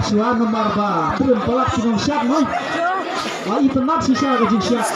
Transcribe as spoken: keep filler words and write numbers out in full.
Shuwa namar ba pynpalat shnong Shad, no? Ba itynnad shisha ka jingshad.